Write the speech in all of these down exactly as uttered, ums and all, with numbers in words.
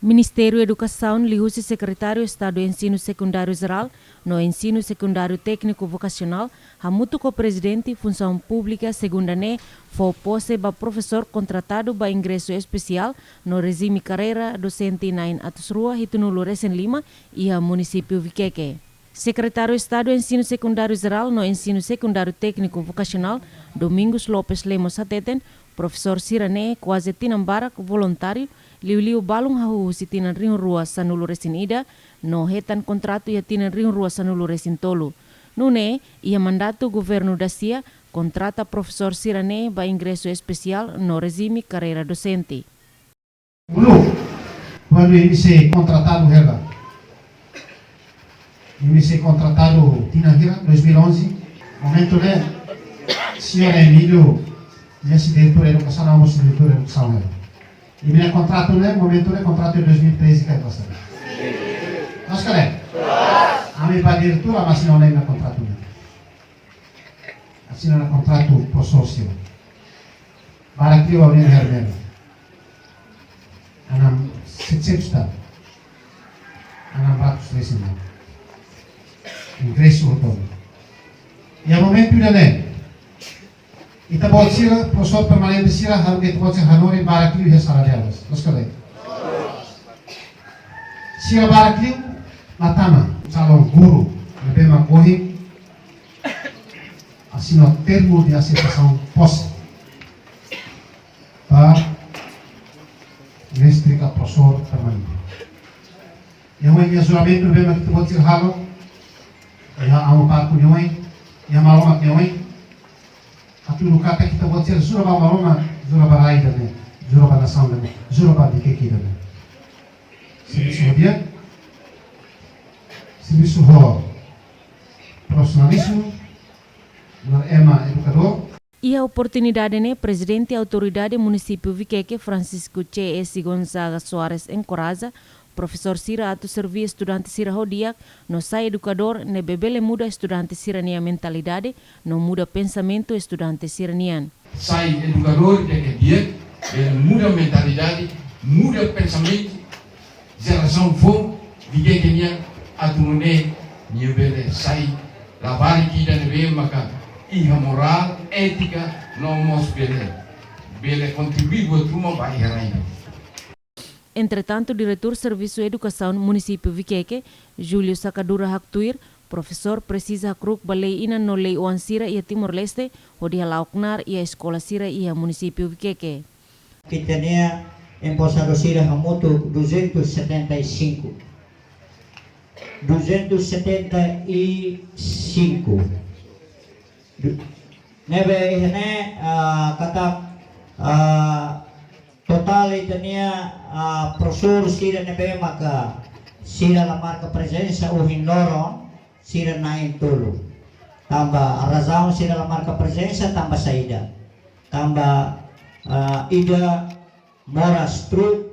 Ministériu Edukasaun liuhusi Sekretáriu Estadu Ensinu Sekundáriu Jerál no Ensinu Sekundáriu Tékniku Vokasionál hamutuk ho Prezidente Funsaun Públika, segunda ne'e, fó pose ba profesór kontratadu ba ingresu espesiál no rejime karreira dosente na'in atus rua hitunulu resin lima iha munisípiu Vikeke. Sekretáriu Estadu Ensinu Sekundáriu Jerál no Ensinu Sekundáriu Tékniku Vokasionál, Domingos Lopes Lemos, hateten, profesór sira-ne'e kuaze tinan barak voluntáriu, liuliu balun hahú husi tinan rihun rua sanulu resin ida, no hetan kontratu iha tinan rihun rua sanulu resin tolu. Nune'e, iha mandatu governu dasia, kontrata profesór sira-ne'e ba ingresu espesiál no rejime karreira dosente. Uluk, kuandu imi sei kontratadu hela. Imi sei kontratadu tinan hira, dois mil e onze. Momentu ne'e, señór Emílio, ne'e sei diretór edukasaun, amo sei diretór edukasaun hela. Imi-nia kontratu ne'e, momentu ne'e, kontratu dois mil e treze ka pasa. Loos ka lae? Ami ba diretór, ami asina ona imi-nia kontratu ne'e. Asina ona kontratu profesór sira. Barak liu ha'u-nia hermela. Anam setecentos tal. Anam ratus resin. Ingresu hotu. Iha momentu ida-ne'e, ita-boot sira, profesór permanente sira, halo ita-boot sira hanorin barak liu iha sala de aulas. Loos ka lae? Sira barak liu la tama, calon guru, ne'ebé mak ohin asina termu de aseitasaun pose ba mestre ka profesór permanente. Iha oin iha juramentu ne'ebé mak ita-boot sira halo, iha Amu Parku nia oin, iha Maromak nia oin, hatudu katak ita-boot sira jura ba Maromak, jura ba rai ida-ne'e, jura ba nasaun ida-ne'e, jura ba Vikeke ida-ne'e. Servisu ho di'ak, servisu ho profisionalizmu, nu'udar ema edukadór. Iha oportunidade ne'e, Prezidente Autoridade Munisípiu Vikeke, Francisco C S Gonzaga Soares, enkoraja profesór sira atu serví estudante sira ho di'ak no sai edukadór ne'ebé bele muda estudante sira-nia mentalidade no muda pensamentu estudante sira-nian. Sai edukadór ida ke di'ak, bele muda mentalidade, muda pensamentu, jerasaun foun Vikeke nian, atu nune'e nia bele sai labarik ida ne'ebé maka iha morál, étika, no mós bele, bele kontribui buat ruma ba iha rai ida. Entretantu, Diretór Servisu Edukasaun Munisípiu Vikeke, Júlio Sacadura, haktuir, profesór presiza hakru'uk ba lei inan no lei oan sira iha Timor-Leste, hodi hala'o knaar iha eskola sira iha munisípiu Vikeke. Ita-nia emposadu sira hamutuk duzentos e setenta e cinco. Duzentos e setenta e cinco. Du-, ne'ebé iha ne'e, ah, katak, ah, totál ita-nia, ah, profesór sira ne'ebé maka sira la marka prezensa ohin loron, sira na'in-tolu. Tanba razaun sira la marka prezensa, tanba saida? Tanba, ah, ida moras truk,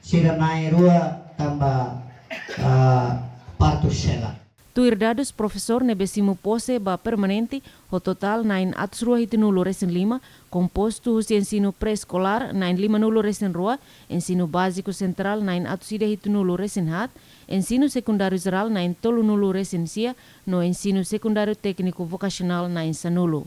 sira na'in-rua tanba, ah, partu selak. Tuir dadus, profesór ne'ebé simu pose ba permanente ho totál na'in atus rua hitunulu resin lima, kompostu husi ensinu pré-eskolár na'in limanulu resin rua, ensinu báziku sentrál na'in atus ida hitunulu resin haat, ensinu sekundáriu jerál na'in tolunulu resin sia, no ensinu sekundáriu tékniku vokasionál na'in sanulu.